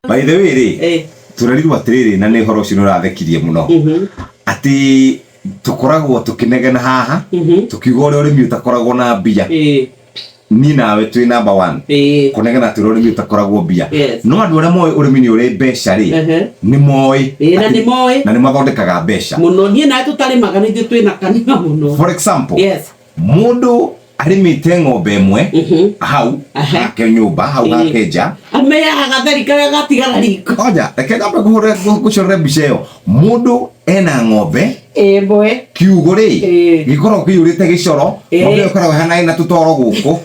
By the way rĩ, tũrerirwo atĩrĩrĩ, na nĩ ũhoro ũcio nĩ ũrathekirie mũno, atĩ tũkoragwo tũkĩnegena haha tũkiuga ũrĩa ũrĩmi ũtakoragwo na mbia. Niĩ nawe twĩ number one kũnegena atĩ ũrĩa ũrĩmi ũtakoragwo mbia. No andũ arĩa moĩ ũrĩmi nĩ ũrĩ mbeca rĩ, nĩ moĩ Na nĩ moĩ. Na nĩ mathondekaga mbeca. Mũno. Niĩ nawe tũtarĩmaga nĩ ithuĩ twĩna kanua mũno. For example, mũndũ arĩmĩte ng'ombe ĩmwe hau hake nyũmba, hau hake nja. Ameaga gatheri karĩa gatigara riko. Oja, reke nyambe ngũhũre ngũcorere mbica ĩyo. Mũndũ ena ng'ombe ĩmwe. Kiugũ rĩ, gĩkoragwo kĩiyũrĩte gĩcoro. Ng'ombe ĩyo ĩkoragwo ĩhana ĩna tũtoro gũkũ.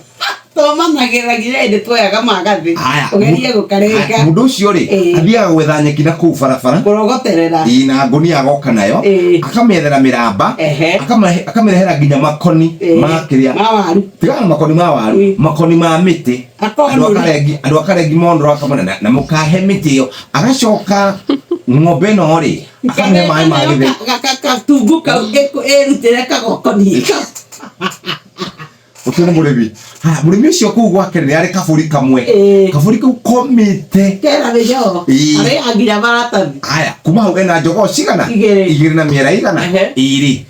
Twamanagĩra nginya hĩndĩ tuoyaga magathĩ. Haya, ũgerie gũkarenga. Haya, mũndũ ũcio rĩ, athiaga gwetha nyeki na kũu barabara. Kũrogoterera. Ĩĩ, na ngũnia agoka nayo. Akamĩethera mĩramba. Akamĩrehera nginya makoni ma kĩrĩa. Ma waru. Tigana na makoni ma waru, makoni ma mĩtĩ. Akonũra. Andũ akarengi monũra akamona na mũkahe mĩtĩ ĩyo. Agacoka ng'ombe ĩno rĩ, akamĩhe maĩ ma gĩtheri. Gatungu kau ĩrutĩre kagokoni. Ũcio nĩ mũrĩmi. Haya, mũrĩmi ũcio kũu gwake nĩ arĩ kabũri kamwe. Kabũri kau komĩte. Kena mĩnyoo. Arĩaga nginya maratathi. Haya, kuma hau ena njogoo cigana? Igĩrĩ. Igĩrĩ na mĩera igana? Ĩrĩ.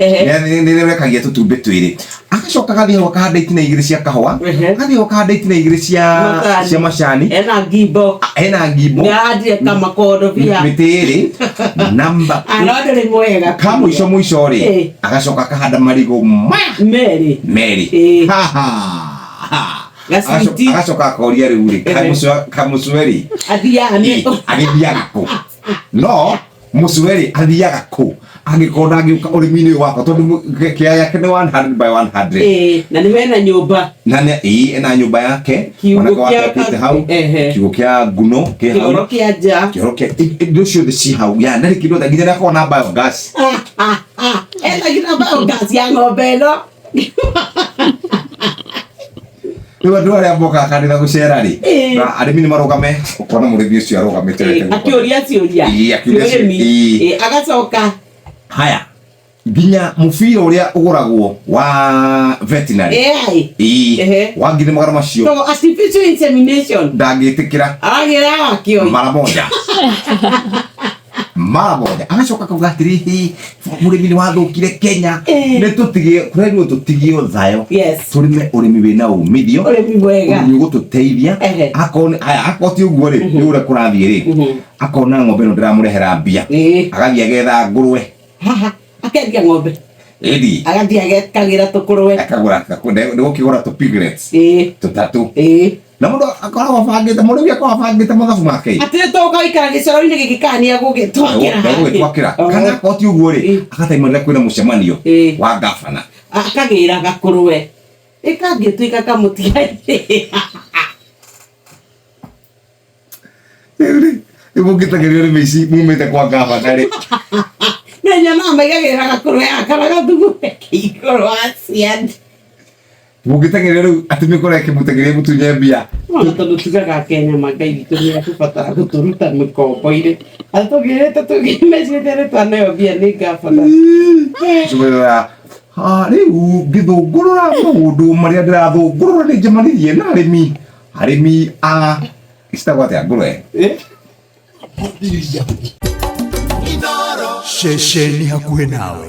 Nĩ rekagia tũtumbĩ twĩrĩ. Agacoka agathiĩ hau akahanda itina igĩrĩ cia kahũa. Agathiĩ hau akahanda itina igĩrĩ cia Macani. cia macani. Ena ngimbo. Ena ngimbo. Nĩ ahandire kamakondobia. Mĩtĩ ĩrĩ. Namba Ano ndũrĩ mwega. ka mũico mũico rĩ, agacoka akahanda marigũ maya Merĩ. Merĩ. Ha, ha, ha. Gacwiti. Agacoka akoria rĩu rĩ, kamũcweri Athiaga nĩ agĩthiaga kũ? No mũcweri athiaga kũ angĩkorwo ndangĩũka ũrĩmi-inĩ ũyũ wakwa, tondũ kĩaya gĩake nĩ 100 by 100? Na nĩ hena nyũmba. Na nĩ ĩĩ, ena nyũmba yake. Kiugũ Mwanake wake kĩa akĩte hau. Kiugũ kĩa nguno kĩ hau. Kĩoro kĩa nja. Kĩoro kĩa indo ciothe ci hau, ya ndarĩ kĩndũ nginya nĩ akoragwo na biogas. Ena nginya biogas ya ng'ombe ĩno. Rĩu andũ arĩa mokaga kanitha gũcera rĩ, na arĩmi nĩ marũgame, ũkona mũrĩmi ũcio arũgamĩte wete guoko. Akĩũria ciũria. Akĩũria Cia ũrĩmi. ciũria. Agacoka. Haya, nginya mũbira ũrĩa ũgũragwo wa veterinary, AI. Wa ngiri magana macio. So artificial insemination. Ndangĩtĩkĩra. Aragĩra wakĩoi. Mara moja mara moja agacoka akauga atĩrĩrĩ, mũrĩmi nĩ wathũkire Kenya. Nĩ tũtige kũrerirwo, tũtigio thayo. Tũrĩme ũrĩmi wĩna umithio. Ũrĩmi mwega. Ũrĩmi ũgũtũteithia. Akorwo haya, akorwo ti ũguo rĩ, nĩ ũrĩa kũrathiĩ rĩ, akona ng'ombe ĩno ndĩramũrehera mbia. Agathiĩ agetha ngũrwe. Haha akendia ng'ombe. Ĩni. Agathiĩ agekagĩra tũkũrwe. Akagũra, nĩ gũkĩgũra tũ piglets tũtatũ. Na mũndũ akoragwo abangĩte, mũrĩmi akoragwo abangĩte mathabu make. Atĩ tũgaikara gĩcoro-inĩ gĩkĩ kana nĩ egũgĩtwakĩra. Egũgĩtwakĩra. Kana akorwo ti ũguo rĩ, akataima rĩrĩa kwĩna mũcemanio wa gabana. Akagĩra gakũrwe. Ĩkangĩtuĩka kamũtigairĩ. Rĩu rĩ, rĩu mũngĩteng'erio nĩ mĩici mumĩte kwa gabana rĩ? Na nyonaga maigagĩrĩra gakũrwe gaka na gathugume igũrũ wa ciande. Mũngĩteng'erio rĩu atĩ mĩkora ĩkĩmũteng'eria mũtunye mbia. Ona tondũ tugaga Kenya ma Ngai witũ nĩ atũbatara gũtũruta mĩkombo-inĩ. Atũgĩrĩte tũgĩmecirĩte nĩ twaneo mbia nĩ gabana. Cũmĩrĩra. Ah, rĩu ngĩthũngũrũra maũndũ marĩa ndĩrathũngũrũra nĩ njemanirie na arĩmi a citagwo atĩa ngũrwe. Ceceni hakuhĩ nawe.